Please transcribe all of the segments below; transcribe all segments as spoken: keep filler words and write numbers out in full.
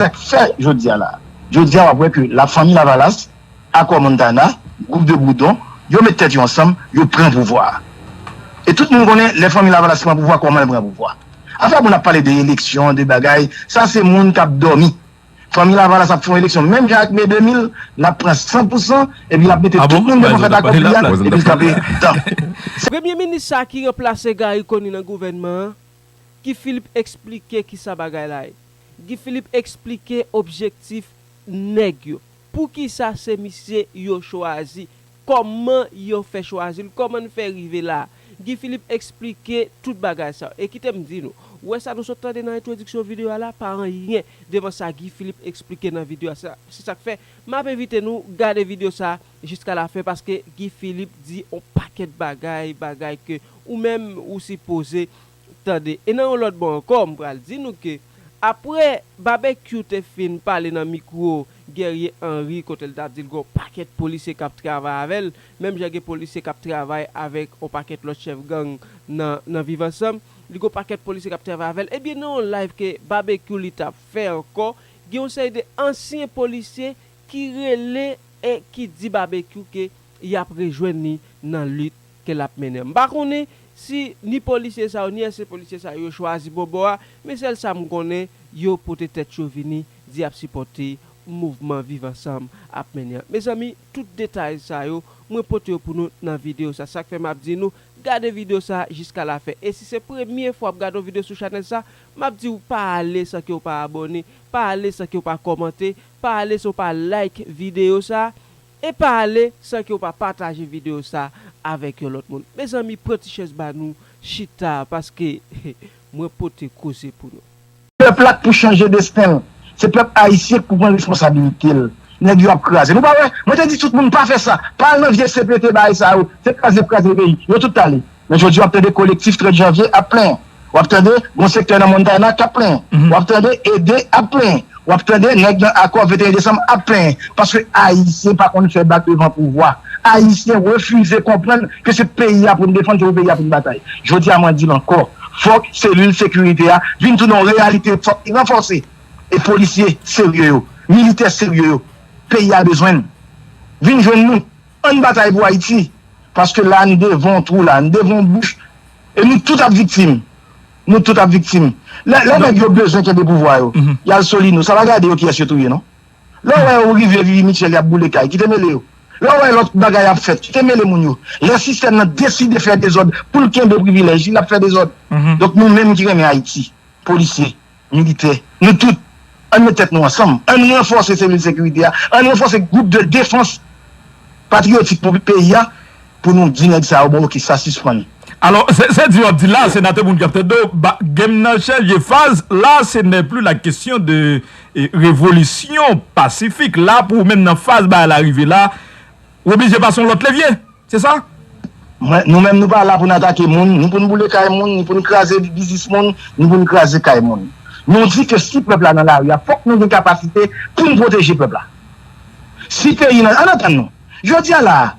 sa k fè jodi a la. Jodi a, w ap wè ke Lafanmi Lavalas, Akò Montana, Gwoup de Boudon, yo met tèt yo ansanm, yo pran pouvwa a. E tout moun konnen lè Fanmi Lavalas pran pouvwa, kòman l pran pouvwa. Afè pou n ap pale de eleksyon, de bagay, sa se moun k ap dòmi. Fanmi Lavalas ap fè yon eleksyon menm jan ak Me de mil, l ap pran san pou san, epi l ap mete tout moun devan fèt akò pou li a, epi l kanpe tan. Premye minis sa ki ranplase Garry Conille nan gouvènman an, Guy Philippe eksplike kisa bagay la ye. Guy Philippe eksplike objektif nèg yo. Poukisa se misye yo chwazi? Kòman yo fè chwazi l? Kòman n fè rive la? Guy Philippe eksplike tout bagay sa yo. E kite m di nou, ou wè sa nou sot tande nan entwodiksyon videyo a la, pa anyen devan sa Guy Philippe eksplike nan videyo a. Se sa k fè m ap envite nou gade videyo sa jiska lafen, paske Guy Philippe di on pakèt bagay, bagay ke ou menm ou sipoze tande. E nan yon lòt bò ankò, m pral di nou ke apre Babekyou te fin pale nan mikwo Guerrier Henry kote l t ap di l gen yon pakèt polisye k ap travay avè l, menm jan gen polisye k ap travay avèk yon pakèt lòt chèf gang nan, nan Viv Ansanm, li gen yon pakèt polisye k ap travay avè l. Ebyen, nan yon live ke Babekyou li t ap fè ankò, gen yon seri de ansyen polisye ki rele e ki di Babekyou ke y ap rejwenn li nan lit ke l ap mennen. M pa konnen si ni polisye sa yo, ni ansyen polisye sa yo chwazi bò bò a, men sèl sa m konnen, yo pote tèt yo vini, di y ap sipòte mouvman Viv Ansanm ap mennen an. Mezanmi, tout detay sa yo, mwen pote yo pou nou nan videyo sa. Sa k fè m ap di nou, gade videyo sa jiska lafen. E si se premye fwa w ap gade yon videyo sou chanèl sa, m ap di w pa ale san ke w pa abòne, pa ale san ke w pa kòmante, pa ale san w pa like videyo sa, e pa ale san ke w pa pataje videyo sa avèk yon lòt moun. Mezanmi, pran ti chèz ba nou, chita, paske mwen pote koze pou nou. Pèp la k pou chanje desten l. Se pèp ayisyen k pou pran responsabilite l. Nèg yo ap kraze. Nou pa wè? Mwen te di tout moun pa fè sa. Pa al nan vye C P T bagay sa yo. Se kraze, kraze peyi. Yo tout t ale. Men jodi a w ap tande kolektif trant janvye ap plenyen. W ap tande gon sektè nan Montana k ap plenyen. W ap tande ede ap plenyen. W ap tande nèg nan akò venteyen desanm ap plenyen. Paske ayisyen pa konn fè bak devan pouvwa. Ayisyen refize konprann ke se peyi a pou n defann, se pou peyi a pou n batay. Jodi a mwen di l ankò, fòk selil sekirite a vin tounen yon reyalite, fòk li ranfòse. E polisye serye yo, militè serye yo, peyi a bezwen n. Vin jwenn nou, ann batay pou Ayiti. Paske la n devan yon twou la, n devan yon bouch. E nou tout ap viktim. Nou tout ap viktim. Lè, lè nèg yo bezwen kenbe pouvwa yo, y al Solino, sa pa gade yo kiyès yo touye non. Lè w wè yo rive Vivi Mitchell y ap boule kay, ki te mele yo? Lè w wè lòt bagay ap fèt, ki te mele moun yo? Lè sistèm nan deside fè dezòd pou l kenbe privilèj li, l ap fè dezòd. Donk nou menm ki renmen Ayiti, polisye, militè, nou tout, ann met tèt nou ansanm, ann ranfòse selil sekirite a, ann ranfòse gwoup de defans patriyotik pou peyi a, pou nou di nèg sa yo bon oke sa sispann. Alò, se, se di w ap di la, senatè, moun k ap tande w, ba, game nan chanje faz, la ce n'est plus la question de eh, révolution pacifique. La, pou ou menm nan faz bagay la rive la, ou oblije pase yon lòt levye. Se sa? Mwen, nou menm nou pa la pou n atake moun, ni pou n boule kay moun, ni pou n kraze biznis moun, ni pou n kraze kay moun. Nou di ke si pèp la nan lari a, fòk nou gen kapasite pou n pwoteje pèp la. Si peyi nan, ann antann nou. Jodi a la a,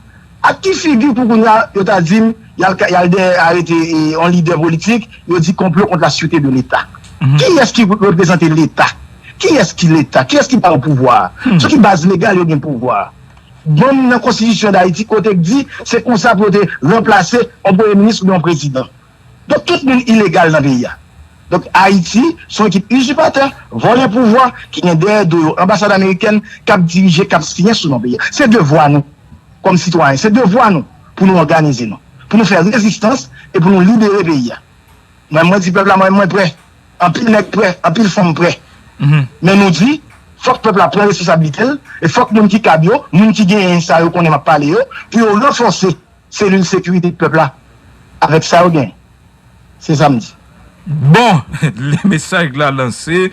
ak ki figi pou kounye a yo ta di m y al, y al dèyè arete yon lidè politik, yo di konplo kont la sûreté de l'État. Kiyès ki reprezante Leta? Kiyès ki Leta? Kiyès ki ba yo pouvwa a? Sou ki baz legal yo gen pouvwa a? Ban m nan konstitisyon Dayiti kote k di se konsa pou yo te ranplase yon premye minis oubyen yon prezidan. Donk tout moun ilegal nan peyi a. Donk Ayiti se yon ekip izipatè, vòlè pouvwa, ki gen dèyè do yo anbasad amerikèn k ap dirije, k ap siyen sou non peyi a. Se devwa nou kòm sitwayen, se devwa nou pou nou òganize nou, pou nou fè rezistans e pou nou libere peyi a. Mwen, mwen di pèp la, mwen, mwen prè. Anpil nèg prè, anpil fanm prè. Men nou di, fòk pèp la pran responsablite l, e fòk moun ki kab yo, moun ki genyen sa yo konnen m ap pale yo, pou yo ranfòse selil sekirite pèp la avèk sa yo genyen. Se sa m di. Bon, le mesaj la lanse.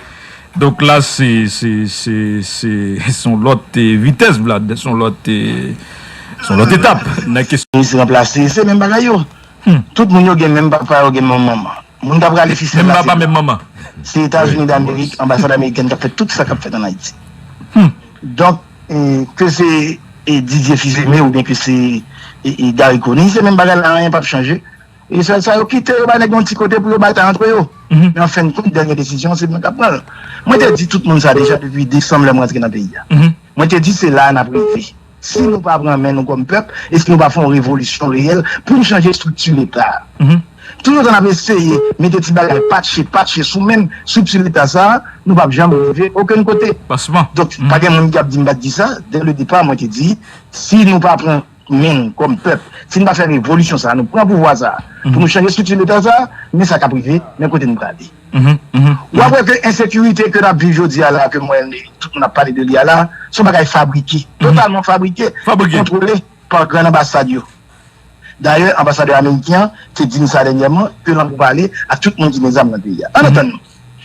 Donk la se se se se se yon lòt eh, vitès Vlad, se yon lòt eh, se yon lòt etap nan kesyon. Minis ranplase, se menm bagay yo. Tout moun yo gen menm papa, yo gen menm manman. Moun k ap rale fistèl la se yo. Se Etazini Damerik, anbasad amerikèn k ap fè tout sa k ap fèt ann Ayiti. Donk, eh, ke se eh, Didier Fils-Aimé oubyen ke se eh, eh, Garry Conille, se menm bagay la, anyen p ap chanje. E sèl sa yo kite yo bay nèg yon ti kote pou yo batay antre yo. Men an fen de kont, dènye desizyon, se mwen k ap pran l. Mwen te di tout moun sa deja depi desanm lè mwen antre nan peyi a. Mwen te di se la a n ap rive. Si nou pa pran men nou kòm pèp, e si nou pa fè yon revolisyon reyèl pou n chanje estrikti Leta a. Toutotan n ap eseye mete ti bagay patche, patche sou menm estrikti Leta sa a, nou p ap janm rive okenn kote. Donk, pa gen moun ki ap di m pa t di sa. Dè le depa, mwen te di, si nou pa pran men n kòm pèp, si n pa fè revolisyon sa a, nou pran pouvwa sa a, pou nou chanje estrikti Leta sa a, men sa k ap rive, men kote n prale. W ap wè ke ensekirite ke n ap viv jodi a la, ke mwen, tout moun ap pale de li a la, se yon bagay fabrike, totalman fabrike, kontwole pa gran anbasad yo. Dayè, anbasadè ameriken an te di n sa dènyèman, ke l an pou pale ak tout moun ki gen zam nan peyi a. Ann antann nou.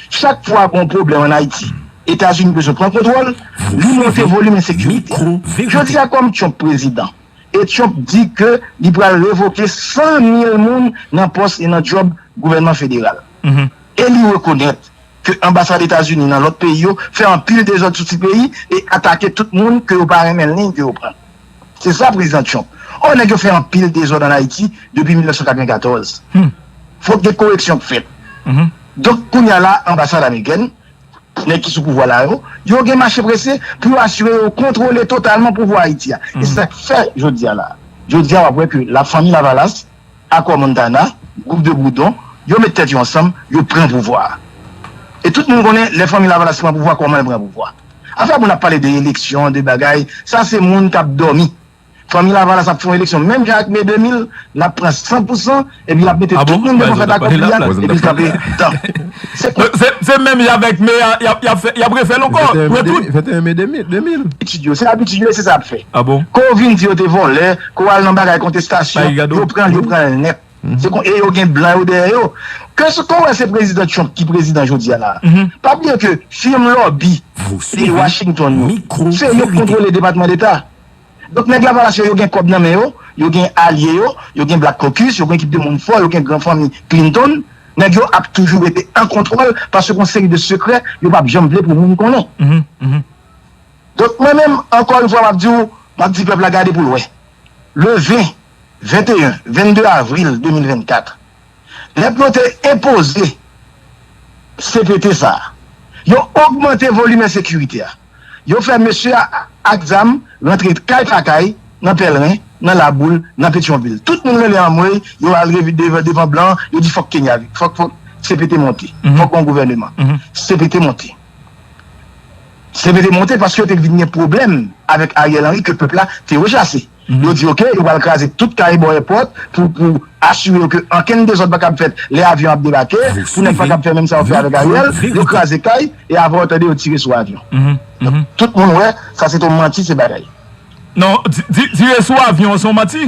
Chak fwa gen yon pwoblèm ann Ayiti, Etazini bezwen pran kontwòl, li monte volim ensekirite a. Jodi a, kòm Trump prezidan, e Trump di ke li pral revoke san mil moun nan pòs e nan djòb gouvènman federal. E li rekonèt ke anbasad Etazini nan lòt peyi yo fè anpil dezòd sou ti peyi e atake tout moun ke yo pa renmen liy ke yo pran. Se sa prezidan Trump. Ò, nèg yo fè anpil dezòd ann Ayiti depi mil nèf san katrevenkatòz. Fòk gen koreksyon k fèt. Donk, kounye a la, anbasad amerikèn, nèg ki sou pouvwa la yo, yo gen mache prese pou yo asire yo kontwole totalman pouvwa Ayiti a. E se sa k fè jodi a la. Jodi a, w ap wè ke Lafanmi Lavalas, Akò Montana, gwoup de Boudon, yo met tèt yo ansanm, yo pran pouvwa a. E tout moun konnen, lè Fanmi Lavalas pran pouvwa, kòman l pran pouvwa. Afè pou n ap pale de eleksyon, de bagay, sa se moun k ap dòmi. Fanmi Lavalas ap fè yon eleksyon menm jan ak me de mil, l ap pran san pou san, epi l ap mete tout moun devan fè dakò pou li a, epi l kanpe tan. Se menm jan avèk me a, y ap, y ap fè, y ap refè l ankò. Retounen. Venteyen me de mil. Abitid yo, se abitid yo, e se sa y ap fè. Ke w vin di yo te vòlè, ke w al nan bagay kontestasyon, yo pran l, yo pran l nèt. Se kon, e yo gen blan yo dèyè yo. Ke se, ke w wè se prezidan Trump ki prezidan jodi a la. Pa bliye ke fim lòbi e Washington yo, se yo k kontwole Depatman Deta. Donk, nèg Lavalas yo, yo gen kòb nan men yo, yo gen alye yo, yo gen Black Caucus, yo gen ekip de moun fò, yo gen gran fanmi Clinton. Nèg yo ap toujou rete an kontwòl paske yon seri de sekrè yo p ap janm vle pou moun konnen. Donk, mwen menm, ankò yon fwa, m ap di w, m ap di pèp la gade pou l wè. Le ven, venteyen, vennde avril de mil vennkat, lè pou yo te enpoze C P T sa a, yo ogmante volim ensekirite a. Yo fè mesye a ak zam rantre kay pa kay, nan Pèlren, nan Laboul, nan Petyonvil. Tout moun rele anmwey, yo al devan, devan blan, yo di fòk Kenya, fòk, fòk C P T monte, fòk yon gouvèneman. C P T monte. C P T monte paske yo te vin gen pwoblèm avèk Ariel Henry ke pèp la te rechase. Yo di, oke, yo pral kraze tout kay bò èpòt pou, pou asire yo ke ankenn dezòd pa kab fèt lè avyon ap debake, pou nèg pa kab fè menm sa yo fè avèk Ariel, yo kraze kay, e avan yo tande yo tire sou avyon. Donk, tout moun wè, sa se te yon manti, se bagay. Non, di, di, tire sou avyon, se yon manti?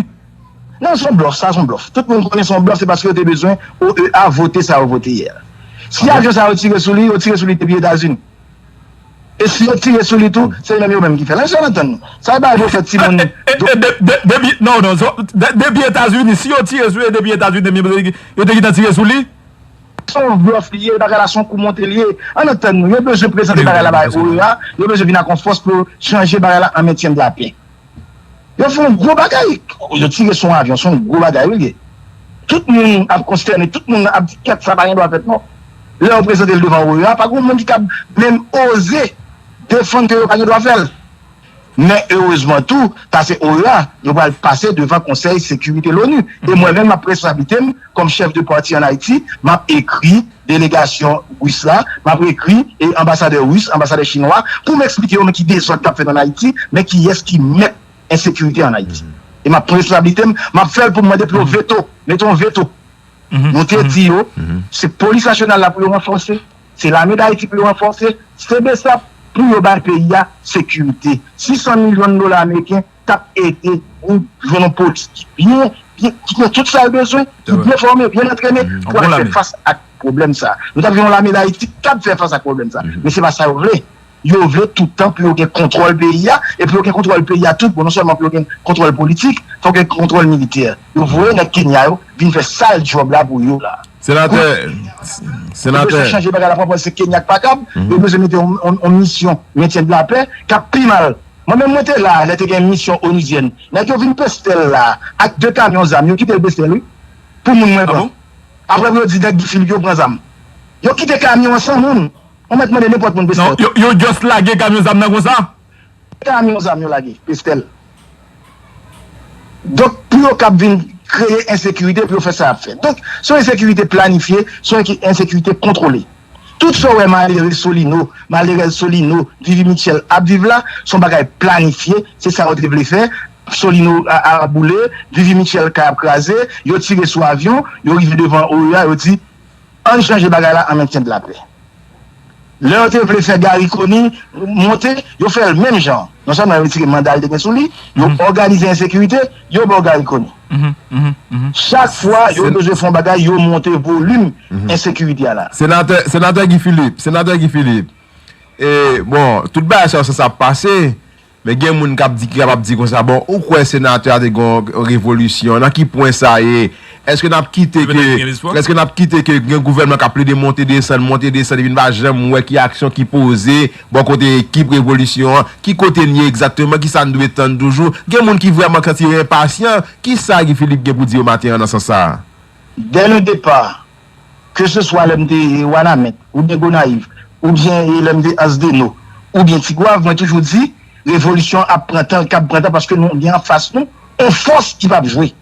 Non, se yon blòf, sa se yon blòf. Tout moun konnen se yon blòf, se paske yo te bezwen O E A vote sa yo vote yè. Si avyon sa yo tire sou li, yo tire sou li depi Etazini. E si yo tire sou li tou, se menm yo menm ki fè l. Ann antann nou. Sa e bagay pou fè timoun. E, e, de, de, depi, non, non, so, de, depi Etazini, si yo tire sou li, depi Etazini, yo te, yo te gentan tire sou li? Se yon blòf li ye, bagay la se yon kou monte li ye. Ann antann nou, yo bezwen prezante bagay la bay O E A, yo bezwen vin ak yon fòs pou yo chanje bagay la an mentyen de lapè. Yo fè yon gwo bagay. Yo tire sou yon avyon, se yon gwo bagay wi l ye. Tout moun ap konstène, tout moun ap di kèt sa pa gen dwa fèt non. Lè yo prezante l devan O E A, pa gen moun ki kab menm oze defann ke yo pa gen dwa fè l. Men erezman tou, pase O E A, yo pral pase devan Konsèy Sekirite Loni. E mwen menm, m ap pran responsablite m kòm chèf de pati ann Ayiti, m ap ekri delegasyon ris la, m ap ekri e anbasadè ris, anbasadè chinwa, pou m eksplike yo men ki dezòd k ap fèt ann Ayiti, men kiyès ki mèt ensekirite ann Ayiti. E m ap pran responsablite m, m ap fè l pou m mande pou yo veto, mete yon veto. Nou te di yo, se polis nasyonal la pou yo ranfòse, se lame Dayiti pou yo ranfòse, se besap pou yo bay peyi a sekirite. Sis san milyon dola ameriken t ap ede nou jwenn yon polis ki byen, byen, ki gen tout sa l bezwen, ki byen fòme, byen antrene pou al fè fas ak pwoblèm sa. Nou t ap gen yon lame Dayiti k ap fè fas ak pwoblèm sa. Men se pa sa yo vle. Yo vle tout tan pou yo gen kontwòl peyi a, e pou yo gen kontwòl peyi a tout bon, non sèlman pou yo gen kontwòl politik, fòk yo gen kontwòl militè. Yo voye nèg Kenya yo vin fè sal djòb la pou yo la. Senatè, pou yo bezwen chanje bagay la, pran pòz se Kenya k pa kab, yo bezwen mete yon, yon, yon misyon mentyen de lapè k ap pi mal. Mwen menm mwen te la lè te gen misyon onuzyèn. Nèg yo vin Pestèl la ak de kamyon zam, yo kite l Pestèl wi. Pou moun mwen pran. Apre pou yo di nèg Guy Philippe yo pran zam. Yo kite kamyon an san moun. Ou mèt mande nenpòt moun, Pestel. Non, yo, yo just lage kamyon zam nan konsa? Kamyon zam yo lage, Pestel. Donk, pou yo kab vin kreye ensekirite, pou yo fè sa y ap fè. Donk, se yon ensekirite planifye, se yon enki-, ensekirite kontwole. Tout sa w wè malere Solino, malerèz Solino, Vivi Mitchell ap viv la, se yon bagay planifye, se sa yo te vle fè. Solino a, a, a boule, Vivi Mitchell kay ap kraze, yo tire sou avyon, yo rive devan O E A, yo di, ann chanje bagay la an mentyen de lapè. Lè yo te vle fè Garry Conille monte, yo fè l menm jan. Non sèlman yo retire manda l te gen sou li, yo òganize ensekirite, yo ba w Garry Conille. Chak fwa yo bezwen fè yon bagay, yo monte volim ensekirite a la. Senatè, Senatè Guy Philippe, Senatè Guy Philippe, e, bon, tout bagay sa yo sanse ap pase, men gen moun k ap di, ki kapab di konsa, bon, ou kwè senatè a te gen yon revolisyon, nan ki pwen sa ye? Èske n ap kite ke, èske n ap kite ke gen gouvènman k ap plede monte desann, monte desann, epi n pa janm wè ki aksyon ki poze bò kote ekip revolisyon an? Ki kote n ye egzakteman? Kisa n dwe tann toujou? Gen moun ki vrèman santi yo enpasyan. Kisa Guy Philippe gen pou di yo maten an nan sans sa a? Dès le départ, ke se swa lè m te Wanament, oubyen Gonayiv, oubyen lè m te Ansdeno, oubyen Tigwav, mwen toujou di, revolisyon ap pran tan, k ap pran tan, paske nou gen anfas nou yon fòs ki p ap jwe.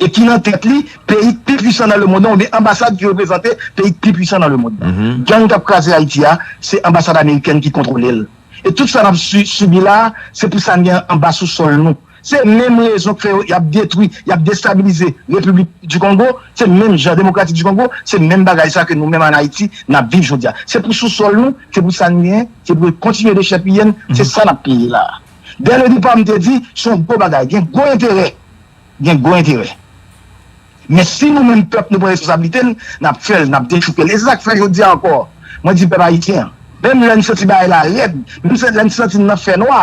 E ki nan tèt li, peyi k pi pwisan nan lemonn nan, oubyen anbasad ki reprezante peyi k pi pwisan nan lemonn nan. Gang k ap kraze Ayiti a, se anbasad amerikèn ki kontwole l. E tout sa n ap si-, sibi la a, se pou sa n gen anba sou sòl nou. Se menm rezon k fè yo, y ap detwi, y ap destabilize Repiblik di Kongo, se menm jan Demokratik di Kongo, se menm bagay sa ke nou menm ann Ayiti, n ap viv jodi a. Se pou sou sòl nou, se pou sa n gen, se pou kontinye dechèpiye n, se sa n ap peye la a. Dès le départ, m te di, se yon gwo bagay, gen gwo enterè. Gen gwo enterè. Men si nou menm pèp nou pran responsablite n, n ap fè l, n ap dechouke l. E se sa k fè jodi a ankò, mwen di pèp ayisyen an, menm lè n santi bagay la rèd, menm lè n santi n nan fènwa,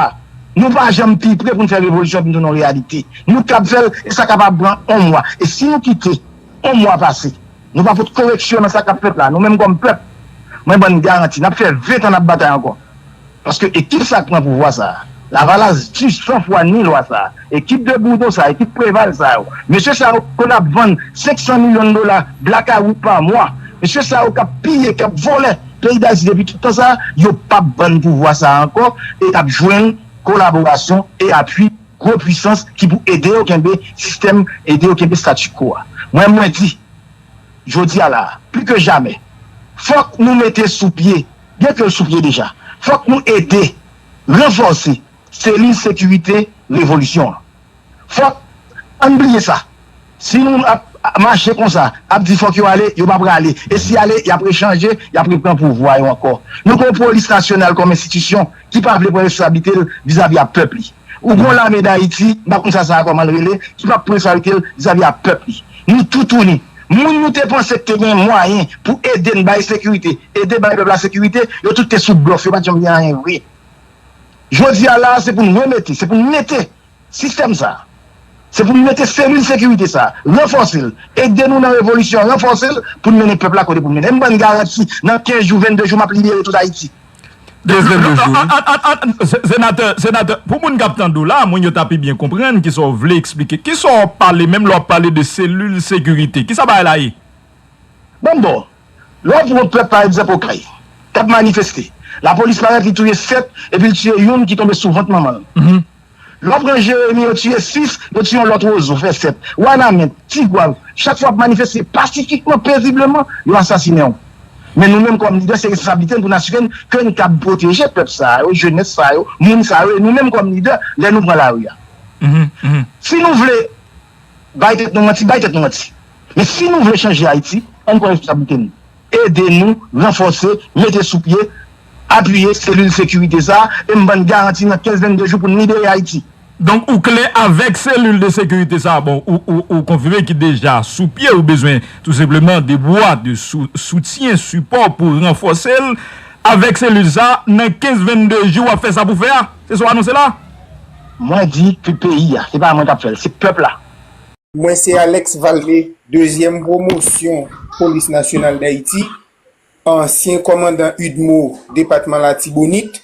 nou pa janm pi pre pou n fè revolisyon pou n tounen yon reyalite. Nou kab fè l, e sa kapab pran yon mwa. E si nou kite yon mwa pase, nou pa pote koreksyon nan sa k ap fèt la, nou menm kòm pèp, mwen ban n garanti, n ap fè ven tan n ap batay ankò. Paske ekip sa k pran pouvwa sa a, lavalas di san fwa ni lwa sa a, ekip de Bourdon sa a, ekip Preval sa yo, mesye sa yo ke n ap vann senk san milyon dola blakawout pa mwa, mesye sa yo k ap piye, k ap vòlè peyi Dayiti depi tout tan sa a, yo p ap vann pouvwa sa a ankò, e y ap jwenn kolaborasyon e apui gwo pwisans ki pou ede yo kenbe sistèm, ede yo kenbe statu quo a. Mwen, mwen di, jodi a la a, pli ke jamè, fòk nou mete sou pye, byen ke l sou pye deja, fòk nou ede ranfòse selil sekirite revolisyon an. Fòk, ann bliye sa. Si nou ap mache konsa, ap di fòk yo ale, yo pa prale. E si y ale, y ap rechanje, y ap repran pouvwa yo ankò. Nou gen yon polis nasyonal kòm enstitisyon ki pa vle pran responsablite l vizavi a pèp li. Ou gen yon lame Dayiti, m pa konn sa sa a kòman l rele, ki p ap pran responsablite l vizavi a pèp li. Nou toutouni. Moun nou te panse k te gen mwayen pou ede n bay sekirite, ede bay pèp la sekirite, yo tout te sou blòf, yo pa t janm gen anyen vre. Jodi a la a, se pou n remete, se pou n mete sistèm sa a. Se pou n mete selil sekirite sa a, ranfòse l, ede nou nan revolisyon, ranfòse l pou n mennen pèp la kote pou n mennen. M ban n garanti, nan kenz jou, vennde jou, m ap libere tout Ayiti. Kenz, vennde jou, wi. An, an, an, an, se-, senatè, senatè, pou moun k ap tande w la, moun yo ta pi byen konprann kisa w vle eksplike. Kisa w pale, menm lè w ap pale de selil sekirite? Kisa bagay la ye? Ban m ba w. Lè w pran pèp, pa egzanp, Okay, k ap manifeste. Lapolis parèt, li touye sèt, epi l tiye youn ki tonbe sou vant manman l. Lè w pran Jeremi, yo tiye sis, yo tiye yon lòt Wozo, fè sèt. Wanament, Tigwav, chak fwa w ap manifeste pasifikman, pezibleman, yo asasinen w. Men nou menm kòm lidè, se responsablite n pou n asire n ke n kab pwoteje pèp sa yo, jenès sa yo, moun sa yo, e nou menm kòm lidè, lè nou pran lari a. Si nou vle bay tèt nou manti, bay tèt nou manti. Men si nou vle chanje Ayiti, ann pran responsablite nou. Ede nou ranfòse, mete sou pye, apiye selil sekirite sa a, e m ban n garanti nan kenz, vennde jou pou n libere Ayiti. Donk, ou klè avèk selil de sekirite sa a, bon, ou, ou, ou konfime ki deja sou pye, ou bezwen tou senpleman de bwa, de sou-, soutyen, sipò pou ranfòse l. Avèk selil sa a, nan kenz, vennde jou, w ap fè sa pou fè a? Se sa w anonse la? Mwen di ke peyi a, se pa mwen k ap fè l, se pèp la. Mwen se Alex Valde, dezyèm pwomosyon Polis Nasyonal Dayiti, ansyen kòmandan UDMO depatman Latibonit.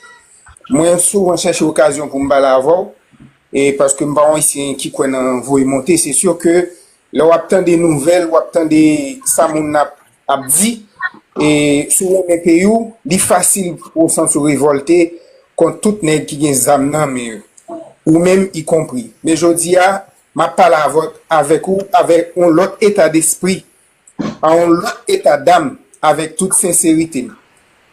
Mwen souvan chèche okazyon pou m pale avè w, e paske m pa yon Ayisyen ki kwè nan voye monte, se si ke lè w ap tande nouvèl, w ap tande sa moun ap, ap di, E si w renmen peyi w, li fasil pou w santi w revòlte kont tout nèg ki gen zam nan men yo. Ou menm ikonpri. Men jodi a, m ap pale avè, avèk ou avèk yon lòt eta despri, a yon lòt eta dam, avèk tout senserite m.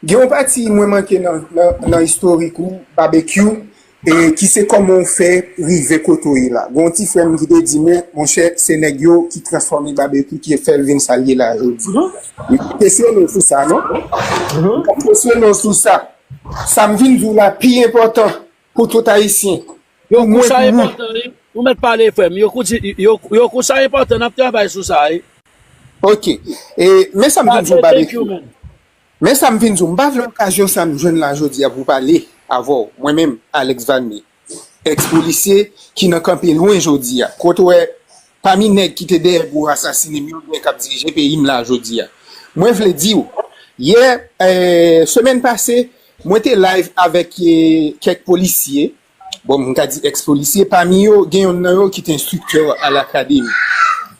Gen yon pati mwen manke nan, nan, nan istorik ou, Babekyou, e ki se kòman w fè rive kote w ye la. Gen yon ti frè m ki te di mwen, monchè, se nèg yo ki transfòme Babekyou, ki fè l vin sa l ye la jodi. M kesyone w sou sa, non? M kesyone w sou sa. Sa m vin di w la pi enpòtan pou tout Ayisyen. Yo kou sa enpòtan, wi. Ou mèt pale, frè m. Yo kou di, yo, yo kou sa enpòtan, n ap travay sou sa, wi. Ok. E, men sa m vin di w, Babekyou. Men sa m vin di w, m pa vle okazyon sa m jwenn la jodi a pou pale avè w, mwen menm, Alex Valmy, èks polisye ki nan kanpe lwen jodi a. Kote w wè, pami nèg ki te dèyè pou asasine m yo, gen k ap dirije peyi m la jodi a. Mwen vle di w, yè, eh, semèn pase, mwen te live avèk, eh, kèk polisye. Bon, m ka di èks polisye, pami yo, gen yonn nan yo ki te enstriktè a lakademi.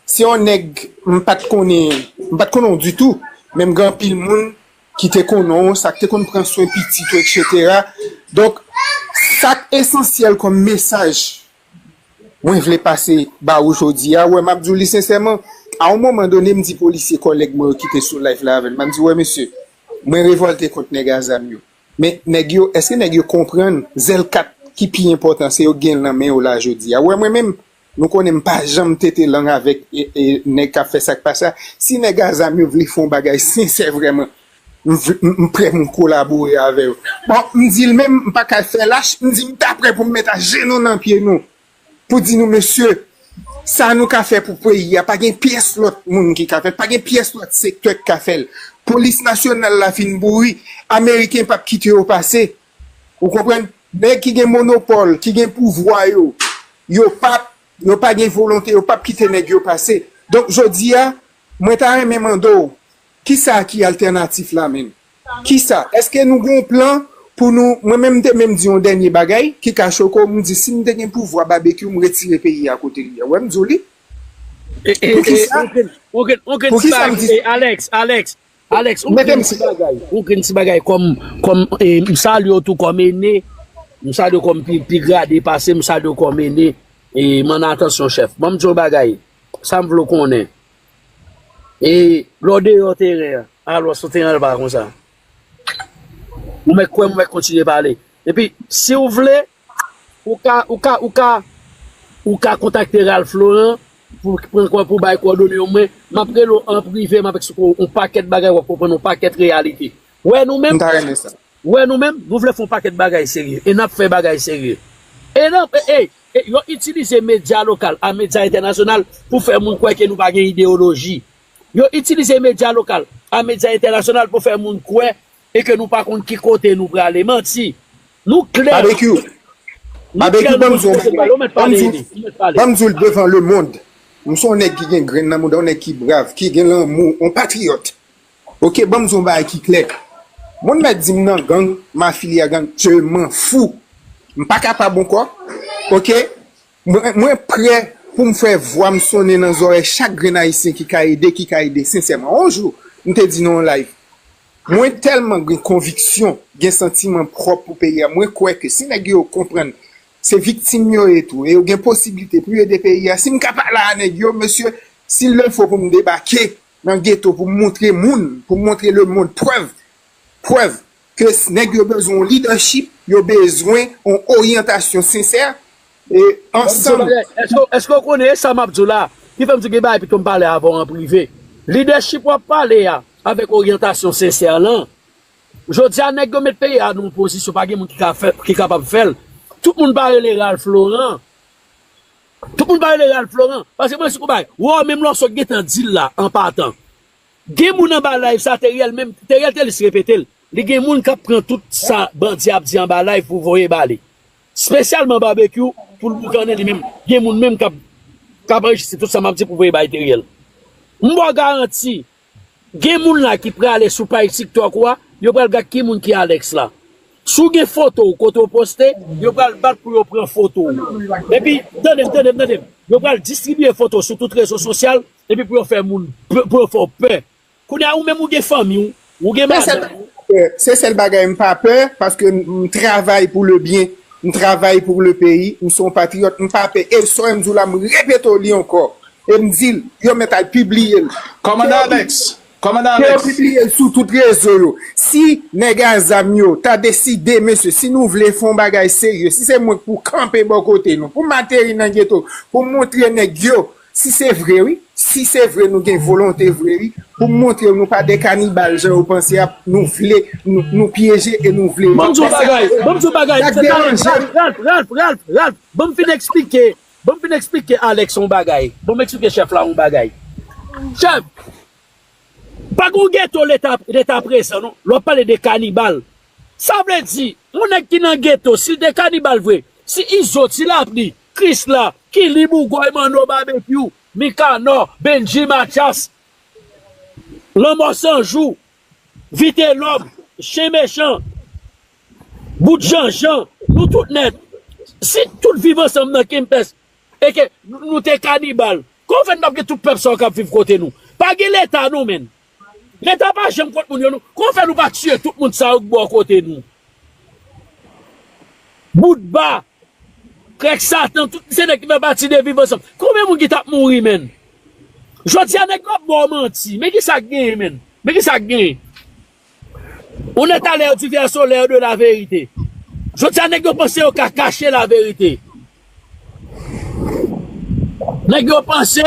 Se yon nèg m pa t konnen, m pa t konnen w ditou, men m gen anpil moun ki te konnen w, sa k te konn pran swen pitit ou, etsetera. Donk, sa k esansyèl kòm mesaj mwen vle pase ba ou jodi a, wè, m ap di w li sensèman, a yon moman done, m di polisye kòlèg mwen yo ki te sou live la avè m, m ap di, wè, mesye, mwen revòlte kont nèg a zam yo. Men nèg yo, èske nèg yo konprann zèl kat ki pi enpòtan, se yo k gen l nan men yo la jodi a? Wè, mwen menm, nou konnen m pa janm tete lang avèk, e, e, nèg k ap fè sa k pa sa. Si nèg a zam yo vle fè yon bagay sensè vrèman, m vle, m, m prè pou m kolabore avè yo. Bon, m di l menm, m pa ka fè lach, m di m ta prè pou m met ajenou nan pye nou. Pou di nou, mesye, sa nou ka fè pou peyi a, pa gen pyès lòt moun ki ka fè l, pa gen pyès lòt sektè ki ka fè l. Polis nasyonal la fin bouri, Ameriken p ap kite yo pase. Ou konprann? Nèg ki gen monopòl, ki gen pouvwa yo, yo p ap, yo pa gen volonte, yo p ap kite nèg yo pase. Donk, jodi a, mwen ta renmen mande w, kisa ki altènatif la menm? Kisa? Èske nou gen yon plan pou nou, mwen menm m te menm di yon dènye bagay ki ka choke w, m di si m te gen pouvwa Babekyou, m retire peyi a kote l ye a. Wè, m di w li. E, e, Poukisa? E, ou gen, ou gen, ou gen Poukisa m di e, Alex, Alex, Alex, ou Mete gen m ti bagay. Ou gen ti bagay kòm, kòm, e, m salye w tou kòm ene. M salye w kòm pi, pi grade pase, m salye w kòm ene. E, m ann atansyon, chèf. Ban m di w bagay. Sa m vle w konnen. E, lè w deyò teren an, alò, sou teren an, l pa konsa. Ou mèt kwè m, ou mèt kontinye pale. Epi, si w vle, ou ka, ou ka, ou ka, ou ka kontakte Ralph Laurent pou pran kò, pou bay kòdone yo mwen. M ap rele w an prive, m ap eksplike w yon pakèt bagay, w ap konprann yon pakèt reyalite. Wè nou menm, M ta renmen sa. Wè nou menm, nou vle fè yon pakèt bagay serye. E n ap fè bagay serye. E nan, e, e, e, yo itilize medya lokal a medya entènasyonal pou fè moun kwè ke nou pa gen ideyoloji. Yo itilize medya lokal a medya entènasyonal pou fè moun kwè e ke nou pa konn ki kote nou prale. Manti. Nou klè. Babekyou. Nou klè, Babekyou, nou ban m di w yon bagay. Ban m di w, ban m di w l devan lemonn. M se yon nèg ki gen grenn nan mouda, yon nèg ki brav, ki gen lanmou, yon patriyòt. Ok, ban m di w yon bagay ki klè. Moun mèt di m nan gang, m afilye a gang, je m'en fous. M pa kapab ankò. Ok? Mwen, mwen prè pou m fè vwa m sonnen nan zòrèy chak grenn ayisyen ki ka ede, ki ka ede sensèman. Yon jou, m te di nan yon live, mwen tèlman gen konviksyon, gen santiman pwòp pou peyi a, mwen kwè ke si nèg yo konprann se viktim yo ye tou, e yo gen posiblite pou yo ede peyi a, si m ka pale a nèg yo, mesye, s'il le faut pou m debake nan geto pou m montre moun, pou m montre lemonn prèv, prèv ke s-, nèg yo bezwen yon lidèchip, yo bezwen yon oryantasyon sensè, e ansanm. Èske, èske w konnen sa m ap di w la? Ki fè m di w gen bagay pito m pale avè w an prive. Lidèchip w ap pale a, avèk oryantasyon sensè lan, jodi a nèg yo met peyi a nan yon pozisyon, pa gen moun ki ka fè, ki kapab fè l. Tout moun pa rele Ralph Laurent. Tout moun pa rele Ralph Laurent. Paske mwen si konbay, wè menm lè w sot gentan di l la, an patan. Gen moun anba live sa, Teriel menm, Teriel te lis repete l. Li gen moun k ap pran tout sa bandi ap di anba live pou voye ba li. Espesyalman Babekyou, pou l boukannen li menm. Gen moun menm k ap, k ap anrejistre tout sa m ap di pou voye bay Teriel. M ba w garanti, gen moun la ki prale sou paj TikTok ou a, yo pral gad ki moun ki Alex la. Si w gen foto w kote w poste, yo pral bat pou yo pran foto w. Epi, tande m, tande m, tande m. Yo pral distribiye foto w sou tout rezo sosyal, epi pou yo fè moun, pou yo fè w pè. Kounye a, ou menm ou gen fanmi w, Ou gen madanm. Se sèl bagay m pa pè, paske m travay pou le byen, m travay pou le peyi, m se yon patriyòt, m pa pè. E sa m di w la, m repete w li ankò. E m di l, yo mèt al pibliye l. Kòmandan Alex, Kòmandan Alex. Ke yo pibliye l sou tout rezo yo. Si nèg a zam yo ta deside, mesye, si nou vle fè yon bagay serye, si se mwen k pou kanpe bò kote nou, pou m ateri nan geto, pou m montre nèg yo, si se vre, wi, si se vre nou gen volonte vre, wi, pou m montre nou pa de kanibal jan yo panse a, nou vle, nou, nou pyeje e nou vle. Ban m di w bagay, ban m di w bagay, se ta Ralph, Ralph, Ralph, Ralph, Ralph, ban m fin eksplike, ban m fin eksplike Alex yon bagay, ban m eksplike chèf la yon bagay. Chèf, pa gon geto leta, leta prezan non, lè w ap pale de kanibal. Sa vle di, yon nèg ki nan geto, si l te kanibal vre, si Izo, Ti Lapli, Krisla, Kili, Bougòy, Manno, Babekyou, Mikanò, Bendji, Matyas, Lanmò Sanjou, Vitelòm, Chen Mechan, Bout Janjan, nou tout nèt. Si tout viv ansanm nan Kempès, e ke nou, nou te kanibal, kòman fè n p ap gen tout pèp sa yo k ap viv kote nou? Pa gen leta non, menn. Leta pa janm kont moun yo non. Kòman fè nou pa tiye tout moun sa yo k bò kote nou? Boutba, Krèk Satan, tout se nèg ki fè pati de viv ansanm. Konbyen moun ki t ap mouri, menn? Jodi a nèg yo ap ba w manti. Men kisa k genyen, menn? Men kisa k genyen? On est à l'ère du verseau, l'ère de la vérité. Jodi a nèg yo panse yo ka kache laverite. Nèg yo panse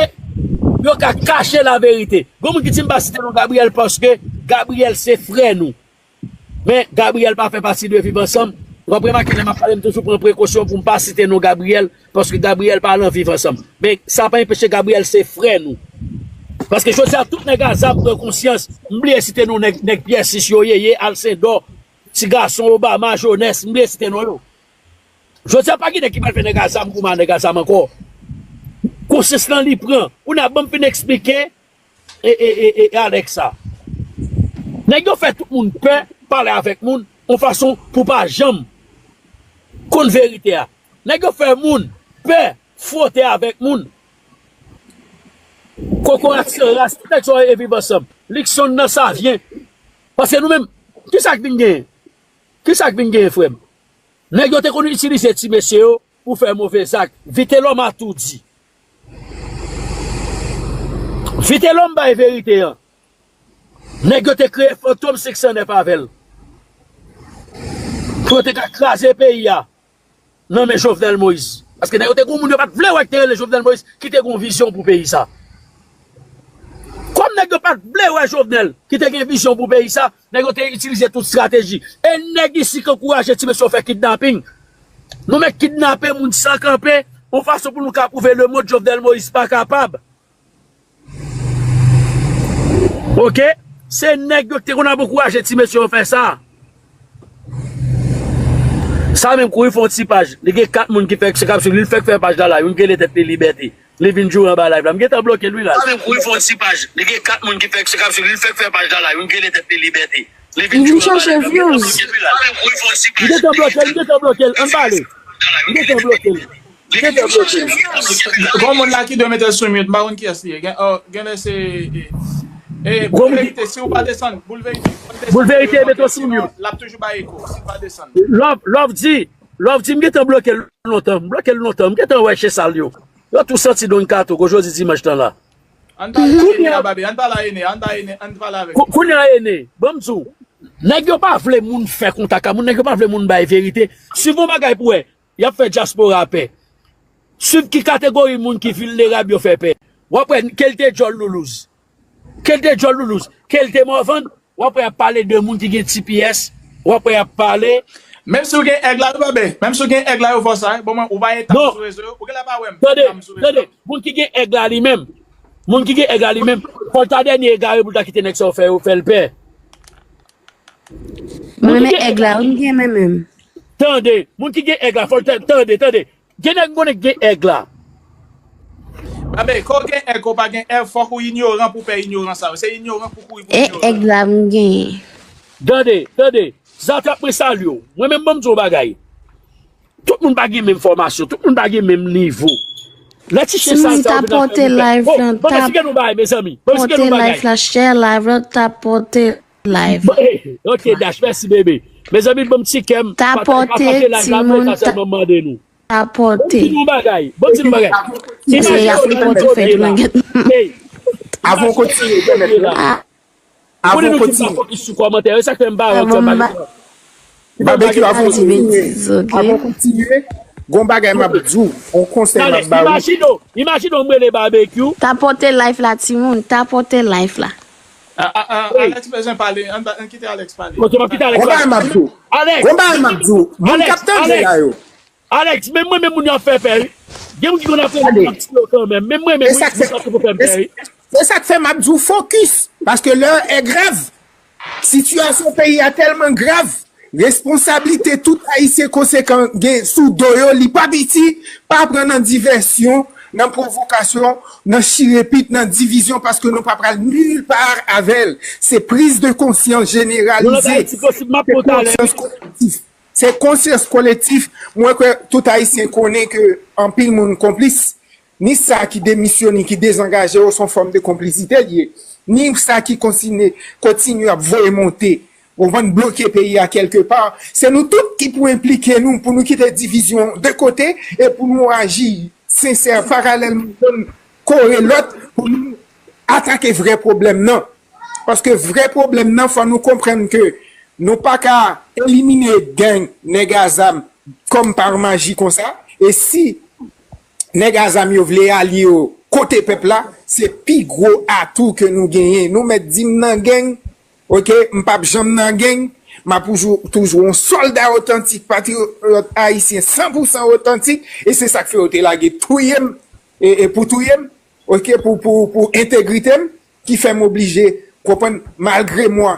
yo ka kache laverite. Gon moun ki di m pa site non Gabriel paske Gabriel se frè nou. Men Gabriel pa fè pati de viv ansanm. W ap remake lè m ap pale m toujou pran prekosyon pou m pa site non Gabriel paske Gabriel pa nan viv ansanm. Men sa pa enpeche Gabriel se frè nou. Paske jodi a tout nèg a zam pran konsyans. M bliye site non nèg, nèg Pyè sis yo, Yeye, Alcindor, Ti Gason, Obama, Jones, m bliye site non yo. Jodi a pa gen nèg ki pral fè nèg a zam kouman nèg a zam ankò. Konsyans lan li pran. Kounye a ban m fin eksplike e, e, e, e Alex sa. Nèg yo fè tout moun pè pale avèk moun yon fason pou pa janm konn verite a. Nèg yo fè moun pè fwote avèk moun. Kokorat san ras, tout nèg sa yo e viv ansanm. Likson nan Savyen. Paske nou menm, kisa k vin genyen? Kisa k vin genyen, frè m? Nèg yo te konn itilize ti mesye yo pou fè move zak. Vitelòm atoudi. Vitelòm bay verite an. Nèg yo te kreye Fantom senk san nèf avè l. Pou yo te ka kraze peyi a nan men Jovenel Moïse. Paske nèg yo te gon moun yo pa t vle wè ki te rele Jovenel Moïse ki te gon vizyon pou peyi sa. Kòm nèg yo pa t vle wè Jovenel ki te gen vizyon pou peyi sa, nèg yo te itilize tout estrateji. E nèg isi k ankouraje ti mesye yo fè kidnaping. Nou mèt kidnape moun san kanpe, yon fason pou nou ka pwouve lemonn Jovenel Moïse pa kapab. Oke? Se nèg yo ki te konn ap ankouraje ti mesye yo fè sa. Sa menm kouri fè yon ti paj. Li gen kat moun ki fèk se k ap swiv li, li fèk fè paj la la, youn ki rele tèt li Libète. Li vin joure anba live la. M gentan bloke l wi la. Sa menm kouri fè yon ti paj. Li gen kat moun ki fèk se k ap swiv li, li fèk fè paj la la, youn ki rele tèt li Libète. Li vin joure anba live la. M gentan bloke l wi la. M gentan bloke l, m gentan bloke l. Ann pale. M gentan bloke l. Gon moun la ki dwe mete l sou mute, m pa konn kiyès li ye. Gen, oh, genlè se. E, e, Boul Verite, si w pa desann, Boul Verite, si w pa desann, Boul Verite, mete w sou mute. L ap toujou bay eko, si w pa desann. Love, Love di, Love di, m gentan bloke l lontan, m bloke l lontan, m gentan wè chen sal yo. Yo tou santi Don Kato, kou jodi dimanch lan la. Ann pale a Ene a, Babe, ann pale a Ene, ann pale a Ene, ann pale avè l. Kou-, kounye a Ene, ban m di w, nèg yo pa vle moun fè kontak a moun, nèg yo pa vle moun bay verite. Swiv yon bagay pou wè. Y ap fè dyaspora pè. Swiv ki kategori moun ki vilnerab yo fè pè. W ap wè ke l te djòl loulouz. Ke l te djòl loulouz. Ke l te mòvann. W ap wè y ap pale de moun ki gen T P S. W ap wè y ap pale. Menm si w gen èg la wi, Babe. Menm si w gen èg la, yo fè w sa wi. Bon, mwen, ou pa gen tam sou rezo yo. Ou genlè pa wè m. Tande, tande. Moun ki gen èg la li menm. Moun ki gen èg la li menm. Fò l ta dènye egare pou l ta kite nèg sa yo fè, yo fè l pè. Mwen renmen èg la wi, m gen men menm. Tande, moun ki gen èg la, fò l ta-, tande, tande. Gen nèg m konnen k gen èg la. Babe, kò w gen èg, kò w pa gen èg, fòk ou inyoran pou pè inyorans sa yo. Se inyoran pou kouri pou inyoran. E èg la m genyen. Tande, tande. Zatrap mwen salye w. Mwen menm ban m di w yon bagay. Tout moun pa gen menm fòmasyon, tout moun pa gen menm nivo. Lè ti chen sal sa yo vin ap fè moun pè. Bon, ban m eksplike nou yon bagay, mezanmi. Ban m eksplike nou yon bagay. Live la, share live la, t ap pote Live. Bon, eh, ok, Dash, mèsi, bebe. Mezanmi, ban m ti kè m. Tapote, tapote live la, mwen, timoun, sa sèlman mande nou. Tapote. Ban m di nou yon bagay. Ban m di nou yon bagay. Misye, y ap ripote fè tou langèt. Hey, avan w kontinye, pèmèt mwen. Avan w kontinye. Fokis sou kòmantè yo, e sa k fè m pa wè kòmantè yo. Barbecue, avan w kontinye, avan w kontinye, gon bagay m ap di w, on konsèy m ap ba ou. Imajine w, imajine w m rele Barbecue. Tapote live la, timoun, tapote live la. A, a, a, Alex bezwen pale, ann ba, ann kite Alex pale. Ok, m ap kite Alex pale. Gon bagay m ap di w. Alex, gon bagay m ap di w. Moun k ap tande la yo. Alex, menm mwen menm moun yo ap fè pè, wi. Gen moun ki konn ap fè moun ap tiye yo kanmenm. Menm mwen menm, wi, moun k ap fè m pè, wi. Se sa k fè m ap di w fokis. Paske lè è grav, sitiyasyon peyi a tèlman grav, responsablite tout Ayisyen konsekan gen sou do yo, li pa piti, pa pran nan divèsyon, nan pwovokasyon, nan chirepit, nan divizyon, paske nou pa pral nil pa avè l. Se priz de konsyans jeneralize. Se konsyans kolektif. Se konsyans kolektif. Mwen kwè tout Ayisyen konnen ke anpil moun konplis, ni sa ki demisyone, ki dezangaje yo, se yon fòm de konplisite li ye. Ni sa ki kontinye, kontinye ap voye monte, ou konprann, bloke peyi a kèlke pa. Se nou tout ki pou enplike nou, pou nou kite divizyon de kote e pou nou aji sensè, paralèlman, youn kore lòt, pou nou atake vrè pwoblèm nan. Paske vrè pwoblèm nan, fò nou konprann ke nou pa ka elimine gang, nèg a zam, kòm pa maji konsa. E si nèg a zam yo vle alye yo kote pèp la, se pi gwo atou ke nou genyen. Nou mèt di m nan gang, ok, m p ap janm nan gang, m ap toujou, toujou yon sòlda otantik, patriyòt ayisyen san pou san otantik, e se sa k fè yo te lage touye m, e, e pou touye m, ok, pou, pou, pou entegrite m, ki fè m oblije, konprann, malgre mwa,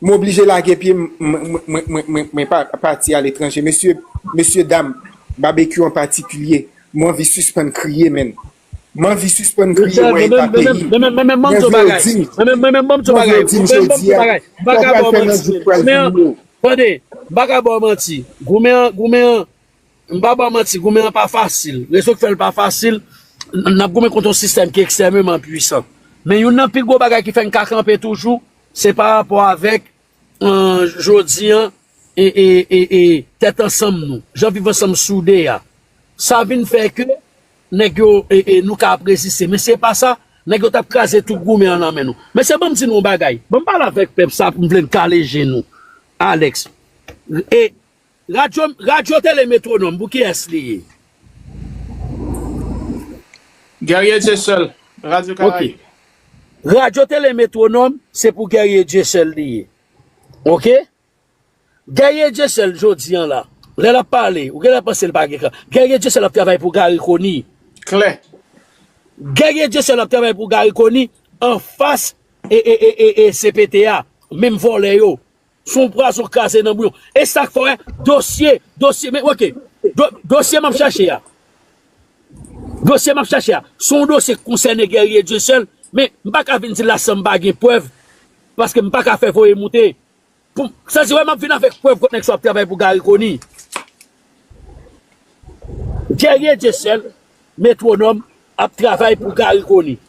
m oblije lage pye m, mwen, mwen, mwen, mwen, mwen pa, pati aletranje. Mesye, mesye dam, Babekyou an patikilye, m anvi sispann kriye, menn. M anvi sispann kriye, mwen e pa peyi m. Men, men, men, men, men, ban m di w bagay. Men, men, men, men, ban m di w bagay. Men, men, ban m di w bagay. M pa ka ba w manti. Goumen an, tande, m pa ka ba w manti. Goumen an, goumen an, m pa ba w manti, goumen an pa fasil. Rezon k fè l pa fasil, n, n ap goumen kont yon sistèm ki ekstrèmeman pwisan. Men youn nan pi gwo bagay ki fè n ka kanpe toujou, se pa rapò avèk, eh, jodi an, e, e, e, e, tèt ansanm nou, jan viv ansanm soude a. Sa vin fè ke nèg yo, e, e, nou ka ap reziste. Men se pa sa, nèg yo t ap kraze tout goumen an nan men nou. Mesye, ban m di nou yon bagay. Ban m pale avèk pèp sa pou m vle n kale je nou. Alex. E radyo, radyo tele Metwonòm, pou kiyès li ye? Guerrier Dieuseul, Radyo Karayib. Ok. Radyo tele Metwonòm, se pou Guerrier Dieuseul li ye. Ok? Guerrier Dieuseul jodi an la, lè l ap pale, ou genlè panse l pa gen kan. Guerrier Dieuseul ap travay pou Garry Conille. Klè. Guerrier Dieuseul ap travay pou Garry Conille anfas e, e, e, e, e C P T a. Menm vòlè yo. Se yon pwazon kraze nan bouyon. E sa k fè w wè dosye, dosye, men ok. Do, dosye m ap chache a. Dosye m ap chache a. Se yon dosye k konsène Guerrier Dieuseul, men m pa ka vin di l la san m pa gen prèv, paske m pa ka fè voye moute. Pou, sa di wè m ap vin avèk prèv kòt nèg sa ap travay pou Garry Conille. Guerrier Dieuseul, Metwonòm, ap travay pou Garry Conille.